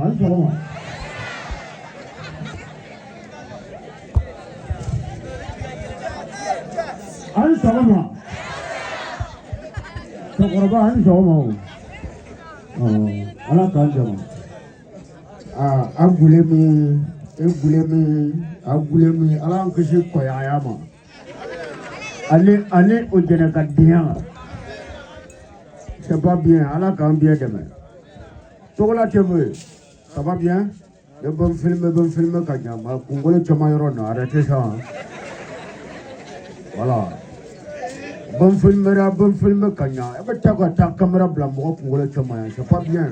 A ni sɔgɔma. A ni sɔgɔma. Cɛkɔrɔba, a ni sɔgɔma o. Ala k'an jama. Aa, a gule min, e gule min, a gule min, Ala k'an kisi kɔyaya ma. Ale o jɛnɛ ka denya. C'est pas bien, Ala k'an bɛɛ dɛmɛ. Togola TV, ça va bien? Ne bɛ n filmer, bɛ n filmer ka ɲa, ma kunkolo caman yɔrɔ na, arrêtez ça. Hein. Voilà. Bɛ n filmer, bɛ n filmer ka ɲa. E bɛ taa ka taa caméra bila mɔgɔ kunkolo caman yan, c'est pas bien.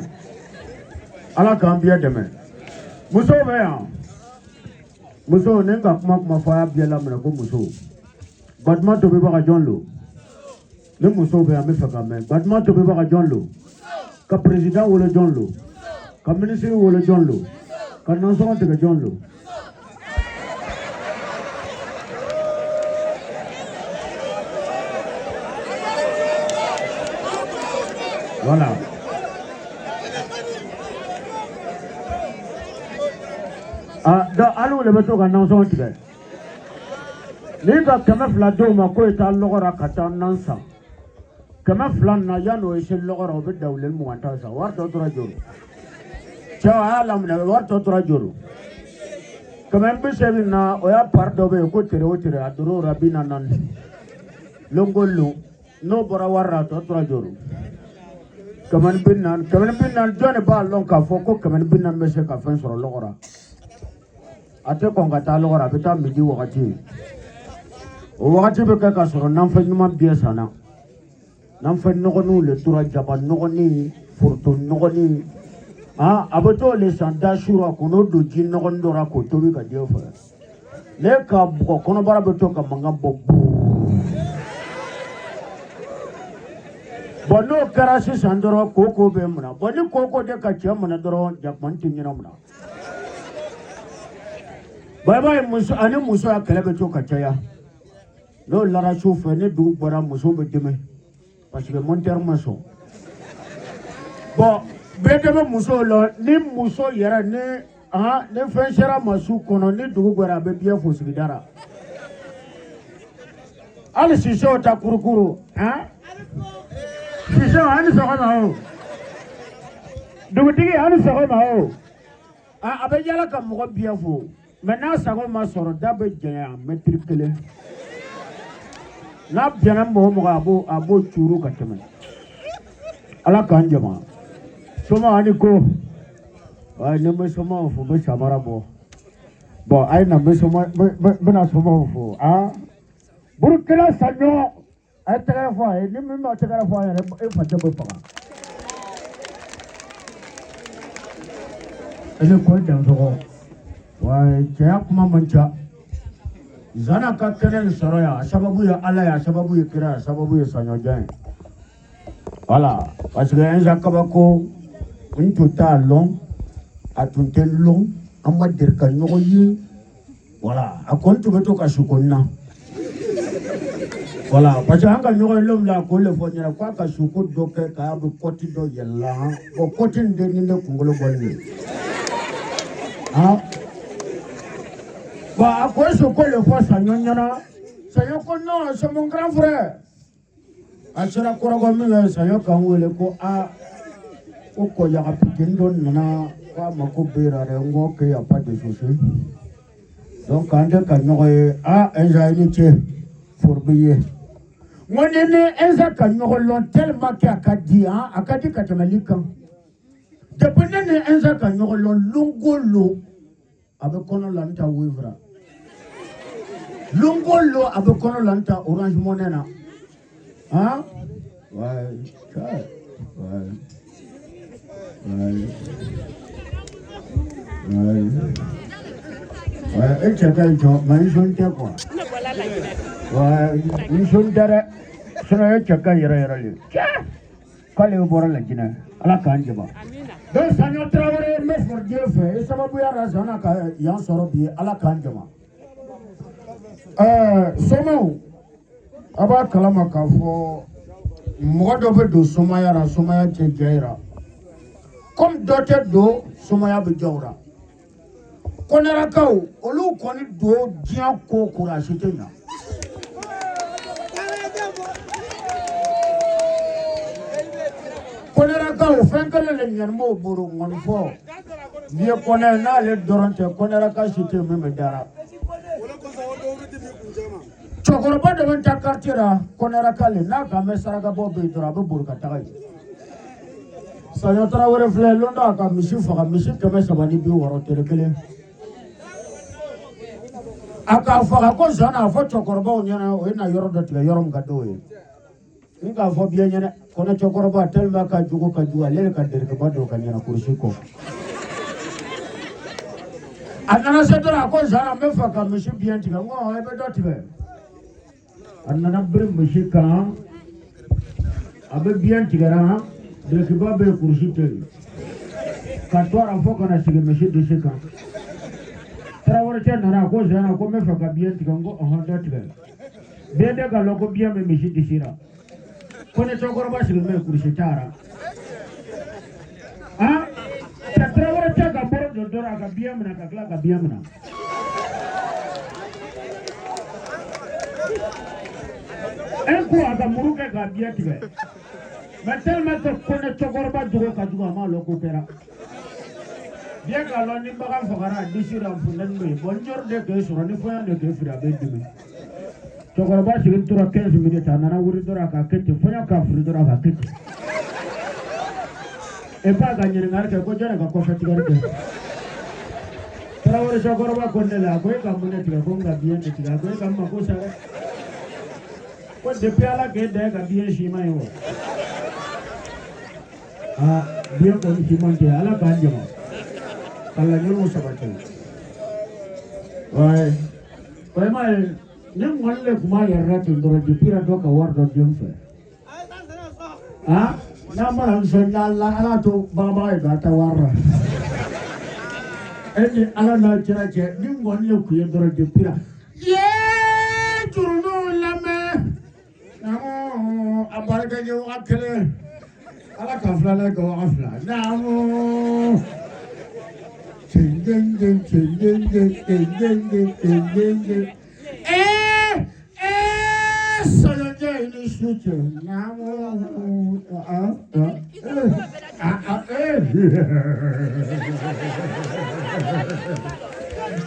Ala k'an bɛɛ dɛmɛ. Musow bɛ yan. Musow, ne ka kuma kuma fɔ a y'a bɛɛ laminɛ ko musow. Batuma tobibaga jɔn lo? Ni musow bɛ yan, n bɛ fɛ ka mɛn. Batuma tobibaga jɔn lo? Ka président wolo jɔn lo? Ka ministre wolo jɔn lo? Ka nasɔngɔ tigɛ jɔn lo? Voilà. Ah, donc hali o de bɛ to ka nasɔngɔ tigɛ. N'i ka 200 d'o ma k'o ye taa lɔgɔ la ka taa nan san. 200 na, yanni o ye se lɔgɔ la, o bɛ dawuleni 20 ta san. Wari tɔ tora joli? Cɛw, a y'a laminɛ, wari tɔ tora joli? 180 na, o y'a pari dɔ bɛ yen ko tere o tere, a dor'o la 44. Longo lon, n'o bɔra wari la, a tɔ tora joli? 140. 140, jɔn de b'a lɔn k'a fɔ ko 140 bɛ se ka fɛn sɔrɔ lɔgɔ la? A tɛ kɔn ka taa lɔgɔ la, a bɛ taa midi wagati. O wagati bɛ kɛ k'a sɔrɔ nanfɛn ɲuman bɛɛ sanna. Nanfɛn nɔgɔninw le tora, jaba nɔgɔnin, foroto nɔgɔnin. Ah, a bɛ t'o le san da su ra, k'o n'o don ji nɔgɔnin dɔ la k'o tobi ka di e fɛ. Ne ka bugɔ, kɔnɔbara bɛ to ka mankan bɔ buuu. Bon, n'o kɛra sisan dɔrɔn, koko bɛ minɛ. Bon, ni koko de ka cɛ minɛ dɔrɔn, jakumani tɛ ɲɛna minɛ. Bon, i b'a ye muso ani muso ya kɛlɛ bɛ to ka caya. N'o lara su fɛ, ni dugu bɔra, muso bɛ dɛmɛ parce que monteur ma sɔn. Bon, bɛɛ de bɛ muso la, ni muso yɛrɛ ni han ni fɛn sera ma su kɔnɔ, ni dugu bɔra, a bɛ biɲɛ fo sigida la. Hali sisew ta kurukuru, han sisew, a ni sɔgɔma o. Dugutigi, a ni sɔgɔma o. A bɛ yala ka mɔgɔ biɲɛ fo, mais n'a sago ma sɔrɔ, da bɛ janya mɛtiri kelen. N'a bɛnna mɔgɔ o mɔgɔ, a b'o cuuru ka tɛmɛ. Ala k'an jama. Soma ani ko. Ni n bɛ somaw fo, n bɛ samara bɔ. Bon, a ye na, n bɛ soma, n bɛna somaw fo. Ah, Burukina Saɲɔ, a ye tɛgɛrɛ fɔ a ye. Ni min ma tɛgɛrɛ fɔ a yɛrɛ, e facɛ bɛ faga. E ni ko dansɔgɔ. Wa cɛya kuma man ca. Zana ka kɛnɛ in sɔrɔ yan, a sababu ye Ala ye, a sababu ye kira ye, a sababu ye Saɲɔjan ye. Voilà, parce que Inza Kabako, n tun t'a lɔn, a tun tɛ lɔn, an ma deli ka ɲɔgɔn ye. Voilà, a kɔni tun bɛ to ka su ko n na. Voilà, parce que an ka ɲɔgɔn ye lon min na, a k'o le fɔ n ɲɛna k'a ka su ko dɔ kɛ k'a bɛ kɔti dɔ yɛlɛla. Bon, kɔti nin de ni ne kunkolo bɔlen don. Ah. Bon, a ko su ko le fɔ Saɲɔ ɲɛna. Saɲɔ ko non, c'est mon grand frère. A sera kɔrɔkɔ min kɛ, Saɲɔ k'an wele ko a ko kɔjaga pitini dɔ nana k'a ma ko bera dɛ. N ko ok, y a pas de souci. Donc an tɛ ka ɲɔgɔn ye. A Inza, i ni ce, foro bɛ ye. N ko ni Inza ka ɲɔgɔn lɔn tellement que a ka di, han, a ka di ka tɛmɛ li kan. Depuis ne ni Inza ka ɲɔgɔn lɔn, lon o lon a bɛ kɔnɔ la n ta Wave la. Lon o lon a bɛ kɔnɔ la n ta Orange Money na. Hein? Ouais, ouais, ouais, ouais, ouais, e cɛ ka ɲi jɔ, mais n sɔn tɛ quoi. Ouais, n sɔn tɛ dɛ. Sinon e cɛ ka ɲi yɛrɛ yɛrɛ de. Cɛ! K'ale bɔra Lajinɛ. Ala k'an jɛba. Donc Saɲɔ Tarawele, n bɛ fɔ diɲɛ fɛ, i sababuya la Zana ka yan sɔrɔ bi, Ala k'an jɛma. Ɛɛ, somaw, a b'a kalama k'a fɔ mɔgɔ dɔ bɛ don somaya la, somaya tɛ diya i la. Comme dɔ tɛ don, sumaya bɛ jɔ o la. Kɔnɛrakaw, olu kɔni don diɲɛ ko o ko la, a si tɛ ɲa. Kɔnɛrakaw, fɛn kelen de ɲani b'o bolo, ŋɔnifɔ. Vieux Kɔnɛ n'ale dɔrɔn tɛ, kɔnɛraka si tɛ min bɛ dara. Cɛkɔrɔba dɔ bɛ taa quartier la, kɔnɛraka le, n'a kan bɛ saraka bɔ bɛ yen dɔrɔn, a bɛ boli ka taga yen. Saɲɔ Tarawele filɛ, lon dɔ a ka misi faga, misi 360, tere kelen. A k'a faga ko zan a fɔ cɛkɔrɔbaw ɲɛna, o ye na yɔrɔ dɔ tigɛ, yɔrɔ min ka d'o ye. N k'a fɔ biɲɛ ɲɛna, kɔnɛ cɛkɔrɔba tellement ka jugu ka jugu, ale de ka derekeba don ka ɲɛna kurusi kɔ. A nana se dɔrɔn, a ko zan, n bɛ fɛ ka misi biɲɛ tigɛ. N ko i bɛ dɔ tigɛ. A nana biri misi kan, a bɛ biɲɛ tigɛra, derekiba bɛ yen, kurusi tɛ yen. Ka to a la fo ka na sigi misi disi kan. Tarawele cɛ nana, a ko zan, ko n bɛ fɛ ka biɲɛ tigɛ. N ko ɔhɔn, dɔ tigɛ. Biɲɛ tɛ ka lɔn ko biɲɛ bɛ misi disi la. Ko ni cɛkɔrɔba sigilen bɛ kurusi taara. Ah, ka Tarawele cɛ ka bolo don dɔrɔn, a ka biɲɛ minɛ, ka tila ka biɲɛ minɛ. Un coup a ka muru kɛ ka biɲɛ tigɛ. Mais tellement que Kɔnɛ cɛkɔrɔba jogo ka jugu, a m'a lɔn ko kɛra. Bien k'a lɔn ni bagan fagara a disi la, funteni bɛ yen. Bon, n de k'e sɔrɔ ni fɔɲɔ de k'e firi, a bɛ dimi. Cɛkɔrɔba sigilen tora 15 minutes, a nana wuli dɔrɔn, a ka kɛ ten, fɔɲɔ k'a firi dɔrɔn, a ka kɛ ten. Et puis a ka ɲininkali kɛ ko jɔn de ka kɔfɛ tigɛli kɛ. Tarawele cɛkɔrɔba ko ne la, a ko e ka mun de tigɛ? Ko n ka biɲɛ de tigɛ. A ko e ka n mako sa dɛ. Ko depuis Ala k'e da, e ka biɲɛ siman ye wa? Aa, biɲɛ kɔni siman tɛ, Ala k'an jama. Ka laɲiniw sabati. Ouais. Vraiment, ne ŋɔni de tun b'a yɛrɛ la ten dɔrɔn depuis dɔ ka wari dɔ di n fɛ. Ah, n'a mana n sɔn n'Ala, Ala to babaga ye don a ta wari la. E ni Ala n'a kira cɛ, ni ŋɔni de tun ye dɔrɔn depuis la. Yee, juruninw lamɛn. Naamu, a barika ye waga kelen. Ala ka filanan kɛ waga fila. Naamu. Cen den den cen den den den den den den den den. Ee ee, sɔɲɔjɛ i ni su cɛ. Naamu. Ah ah ah ah eh.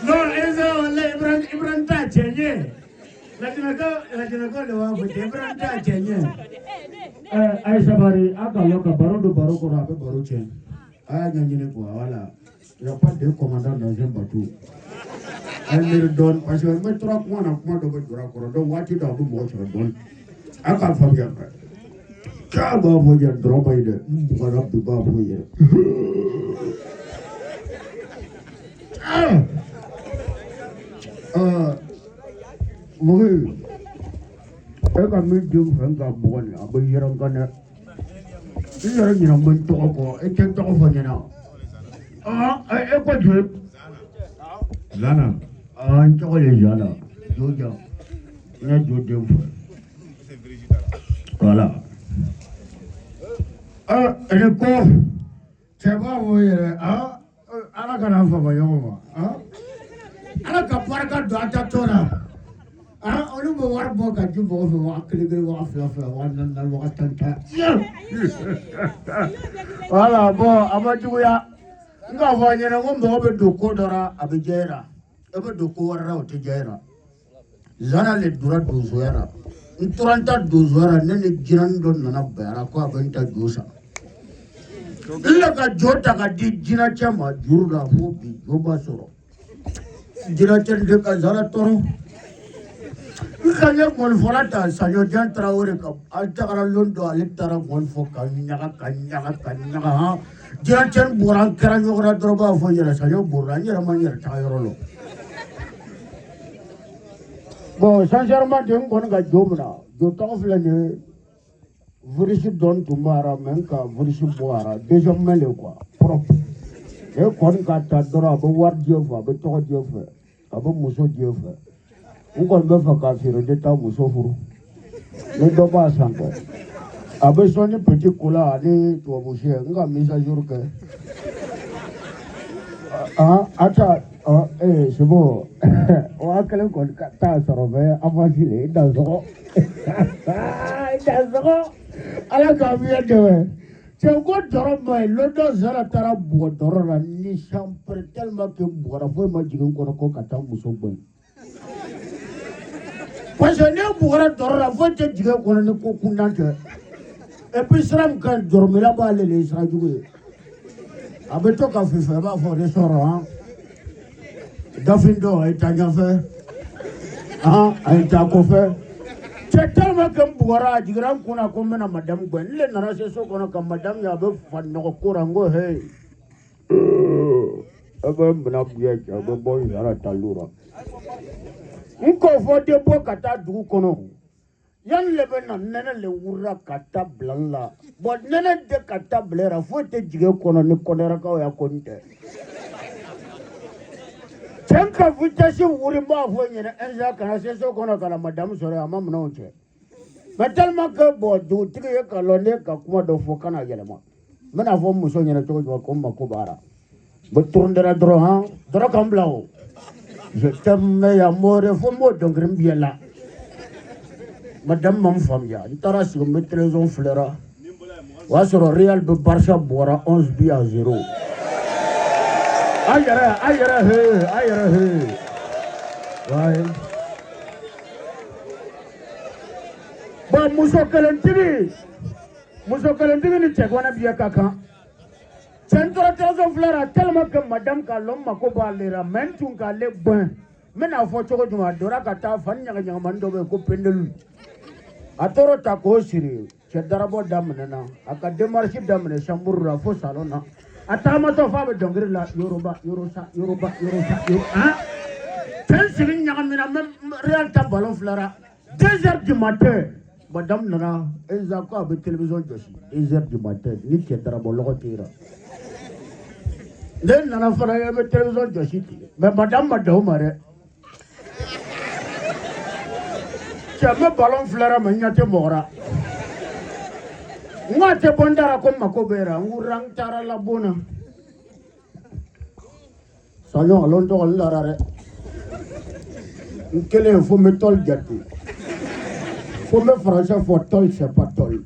Non, eza wallahi Ibrahim Ibrahim ta cɛ ɲɛ. Laginɛkaw Laginɛkaw de b'a fɔ ten, Ibrahim ta cɛ ɲɛ. A ye sabari, a ka lɔn ka baro don baro kɔnɔ, a bɛ baro tiɲɛ. A y'a ɲɛɲini quoi, voilà. Il n'y a pas deux commandants dans un bateau. A ye miiri dɔɔni parce que n bɛ tora kuma na, kuma dɔ bɛ jɔrɔ a kɔrɔ, donc waati dɔ a bɛ mɔgɔ sɔrɔ dɔɔni. A k'a faamuya. K'a b'a fɔ yɛrɛ dɔrɔn ba ye dɛ, n bugɔra bi b'a fɔ yɛrɛ. Ah! Mɔgɔ e ka min den fɛ ka bugɔ nin, a bɛ yɛrɛ n kan dɛ. N yɛrɛ ɲinɛ bɛ n tɔgɔ kɔ, e tɛ n tɔgɔ fɔ n ɲɛna. Ah, e ko joli? Zana. Ah, n tɔgɔ de ye Zana. Joja. N ye jo den fɛ. Voilà. Ah, ne ko cɛ b'a fɔ yɛrɛ, ah, Ala kana fama ɲɔgɔn ma. Ah, Ala ka barika don a ta tɔ la. Ah, olu bɛ wari bɔ ka di mɔgɔ fɛ, 1000 kelen, 2000 fila, 4000 naani, 10,000 tan. Voilà, bon, a ma juguya. N k'a fɔ a ɲɛna ko mɔgɔ bɛ don ko dɔ la, a bɛ diya e la. E bɛ don ko wɛrɛ la, o tɛ diya e la. Zana le donna donsoya la. N tora n ta donsoya la, ne ni jinɛni dɔ nana bɛn a la ko a bɛ n ta jo san. N le ka jo ta ka di jinɛcɛ ma juru la fo bi jo ma sɔrɔ. Jinɛcɛ nin de ka Zana tɔɔrɔ. N ka n ye ŋɔnifɔla ta Saɲɔjan Tarawele ka an tagara lon dɔ, ale taara ŋɔni fɔ ka ɲaga ka ɲaga ka ɲaga han. Jinɛcɛ nin bɔra, an kɛra ɲɔgɔn na dɔrɔn, b'a fɔ yɛrɛ Saɲɔ bɔra, n yɛrɛ ma n yɛrɛ taga yɔrɔ lɔn. Bon, sincèrement de, n kɔni ka jo minɛ, jo tɔgɔ filɛ nin ye, virus dɔɔni tun b'a la, mais n ka virus bɔ a la, deuxième main le quoi, propre. E kɔni ka ta dɔrɔn, a bɛ wari di e fɛ, a bɛ tɔgɔ di e fɛ, a bɛ muso di e fɛ. N kɔni bɛ fɛ k'a feere, de taa muso furu ni dɔ b'a san kɛ. A bɛ sɔn ni petit cola ani tubabu sɛ n ka mise à jour kɛ. Ah, attends, oh, eh, c'est bon. 5000 kɔni ka taa sɔrɔ bɛ avance le i dansɔgɔ. I dansɔgɔ. Ala k'an bɛɛ dɛmɛ. Cɛ ko dɔrɔ ma ɲi lon dɔ Zara taara bugɔ dɔrɔ la ni sanpɛrɛ tellement que n bugɔra foyi ma jigin n kɔnɔ ko ka taa muso gɛn. Parce que ne bugɔra dɔrɔ la foyi tɛ jigin e kɔnɔ ni ko kuntan tɛ. Et puis sira min ka ɲi dɔrɔmɛla b'ale le ye sira jugu ye. A bɛ to ka fifɛ i b'a fɔ ne sɔrɔ han. Dafin dɔ a ye taa ɲɛfɛ. Han a ye taa kɔfɛ. Cɛ tellement que n bugɔra a jiginra n kunna ko n bɛna madame gɛn. Ne le nana se so kɔnɔ ka madame ye a bɛ fa nɔgɔ ko la n ko hey. A bɛ n minɛ biɲɛ cɛ a bɛ bɔ n yɛrɛ taliw la. N k'o fɔ de bɔ ka taa dugu kɔnɔ. Yanni le bɛ na nɛnɛ le wurila ka taa bila n la. Bon nɛnɛ tɛ ka taa bila e la foyi tɛ jigin e kɔnɔ ni kɔnɛrɛkaw ya ko n tɛ. Cɛ n ka vitesse wuri n b'a fɔ ɲɛna un kana se so kɔnɔ ka na madame sɔrɔ yen a ma minɛnw cɛ. Mais tellement que bon dugutigi ye ka lɔn ne ka kuma dɔ fɔ kana yɛlɛma. N bɛna fɔ n muso ɲɛna cogo jumɛn ko n mako b'a la. N bɛ tourner dɔrɔn han dɔrɔn ka n bila o. Je t'aime amore fo n b'o dɔnkili n biyɛ la. Madame ma n faamuya n taara sigi n bɛ télévision filɛra. O y'a sɔrɔ Real bɛ Barça bugɔra 11 buts à 0. A yɛrɛ a yɛrɛ he a yɛrɛ he. Ouais. Bon muso kelentigi muso kelentigi ni cɛgana biyɛ ka kan. Cɛ n tora télévision filɛra tellement que madame k'a lɔn n mako b'ale la mais n tun k'ale gɛn. N bɛna fɔ cogo jumɛn a donna ka taa fani ɲagaɲagamani dɔ bɛ yen ko pendelu. A tor'o ta k'o siri cɛ darabɔ daminɛna a ka démarche daminɛ chambre la fo salon na. A taamatɔ f'a bɛ dɔnkili la Yoruba Yorusa Yoruba Yorusa han. Cɛ n sigi ɲagamina n bɛ Real ta ballon filɛra 2 heures du matin. Madame nana Eza ko a bɛ télévision jɔsi 2 heures du matin ni cɛ darabɔ lɔgɔ tɛ yira. Ne nana fana e bɛ télévision jɔsi ten mais madame ma dan o ma dɛ. Cɛ n bɛ ballon filɛra mais n ɲɛ tɛ mɔgɔ la. N ko a tɛ bɔ n da la ko n mako bɛ e la n wulila n taara la bon na. Saɲɔ alo n tɔgɔ n lara dɛ. N kelen fo n bɛ tɔli jate. Fo n bɛ français fɔ tɔli c'est pas tɔli.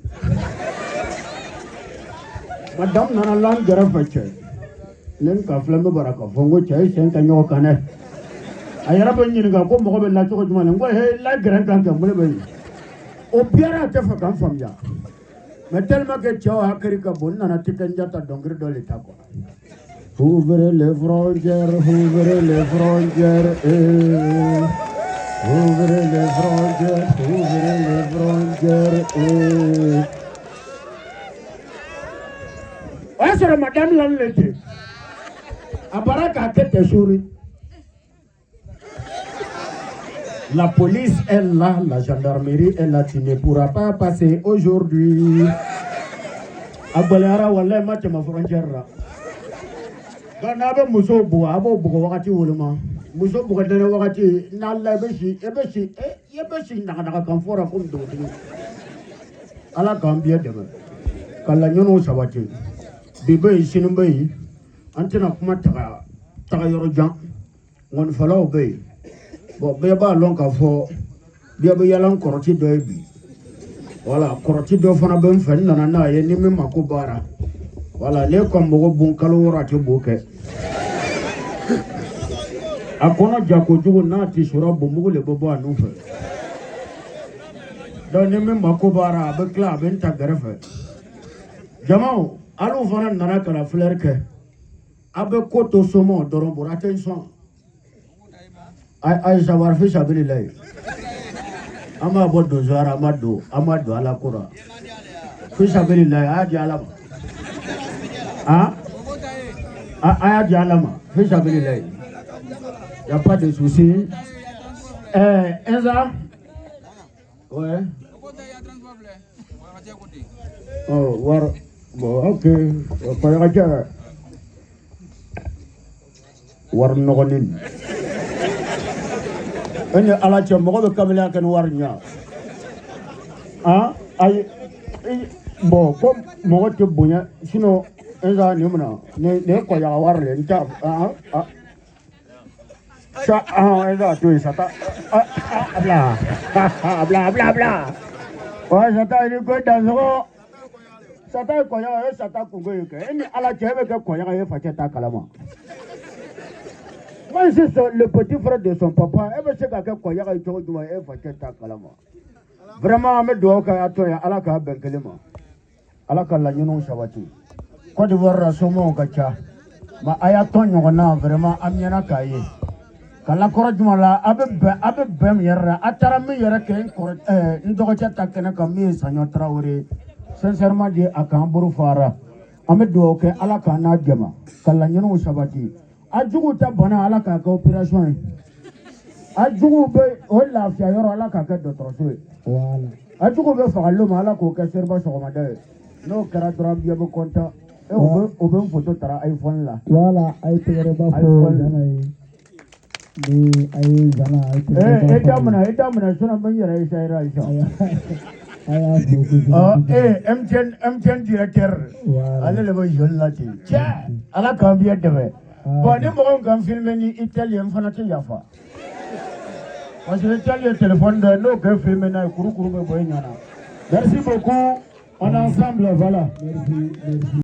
Madame nana la n kɛrɛfɛ cɛ. Ne ni ka filɛ n bɛ bara ka fɔ n ko cɛ i sen ka ɲɔgɔn kan dɛ. A yɛrɛ bɛ n ɲininka ko mɔgɔ bɛ la cogo jumɛn na n ko he la gɛrɛn kan kɛ mun de bɛ yen. O biyara a tɛ fɛ ka n faamuya. Mais tellement que cɛw hakili ka bon n nana Tiken Jah ta dɔnkili dɔ de ta quoi. Ouvrez les frontières, ouvrez les frontières, eh. Ouvrez les frontières, ouvrez les frontières, eh. O y'a sɔrɔ madame lani le ten. A bara k'a kɛ ten sori. La police est là, la gendarmerie est là, tu ne pourras pas passer aujourd'hui. A gɛlɛyara walayi ma tɛmɛ frontière la. Donc n'a bɛ musow bugɔ a b'o bugɔ wagati woloma. Muso bugɔ dɛnɛ wagati n'a la i bɛ si i bɛ si i bɛ si naganaga kan fɔ la komi dugutigi. Ala k'an bɛɛ dɛmɛ ka laɲiniw sabati. Bi bɛ yen sini bɛ yen an tɛna kuma taga taga yɔrɔ jan. Ŋɔnifɔlaw bɛ yen. Bon bɛɛ b'a lɔn k'a fɔ bɛɛ bɛ yaala kɔrɔti dɔ ye bi. Voilà kɔrɔti dɔ fana bɛ n fɛ n nana n'a ye ni min mako b'a Voilà ne ka mɔgɔ bon kalo wɔɔrɔ a tɛ bo kɛ. A kɔnɔ ja kojugu n'a ti sɔrɔ bonmugu de bɛ bɔ a nun fɛ. Donc ni min mako b'a la a bɛ tila a bɛ n ta gɛrɛfɛ. Jamaw hali fana nana ka na filɛri kɛ. A bɛ ko to somɔgɔw dɔrɔn bolo a tɛ n sɔn. A ye sabar fi sabililayi. An b'a bɔ donsoya la an ma don an ma don ala ko la. Fi sabililayi a y'a di ala ma. Han? A y'a di ala ma fi sabililayi. Y a pas de souci. Enza? Ouais. Oh, war. Bon, ok. Kɔɲɔkɛ wari nɔgɔnin. E ni ala cɛ mɔgɔ bɛ kamelenya kɛ ni wari ɲɛ. Han? Ayi. Bon, ko mɔgɔ tɛ bonya, sinon e nin minɛ, nin ye kɔɲaga wari de ye, n t'a ah sa ah, e ka to yen Sata. Ah, a bila, a bila, a bila, a bila wa. Sata, i ni ko dansogo. Sata ye kɔɲaga ye. Sata kungo ye kɛ e ni Ala cɛ, e bɛ kɛ kɔɲaga ye, facɛ t'a kalama. Moi, c'est le petit frère de son papa. E bɛ se ka kɛ kɔɲaga ye cogo jumɛn, e facɛ t'a kalama? Vraiment, an bɛ dugawu kɛ a tɔ ye, Ala k'a bɛn kelen ma, Ala ka laɲiniw sabati. Côte d'Ivoire la, somɔgɔw ka ca, ma a y'a tɔn ɲɔgɔn na. Vraiment, an mɛnna k'a ye ka lakɔrɔ juma la, a bɛ bɛn, a bɛ bɛn min yɛrɛ la, a taara min yɛrɛ kɛ n kɔrɔ, n dɔgɔcɛ ta kɛnɛ kan, min ye Saɲɔ Tarawele ye. Sincèrement dit, a k'an bolo fara. An bɛ dugawu kɛ, Ala k'an n'a jɛma ka laɲiniw sabati. A juguw ta bana, Ala k'a kɛ opération ye. A juguw bɛ o lafiya yɔrɔ, Ala k'a kɛ dɔgɔtɔrɔso ye. Voilà. A juguw bɛ fagali ma, Ala k'o kɛ seriba sɔgɔmada ye. N'o kɛra dɔrɔn, biyɛ bɛ content. E, o bɛ n photo tara iPhone la. Voilà, a ye tɛgɛrɛba fɔ. iPhone. Zana ye ni a ye Zana, a ye tɛgɛrɛba e fɔ da a ye. minɛ, e da minɛ, sinon n bɛ n yɛrɛ essayer sisan. A y'a fo kosɛbɛ. Ɔ Kosɛbɛ. MTN, MTN directeur. Voilà. Ale de bɛ jeune la ten. Cɛ, Ala k'an biyɛ dɛmɛ. Bon, ni mɔgɔ min kan filmer ni itel ye, n fana tɛ yafa, parce que itel ye téléphone dɔ ye, n'o kɛ filmer n'a ye, kurukuru bɛ bɔ i ɲɛna. Merci beaucoup, on est ensemble, voilà. Merci, merci.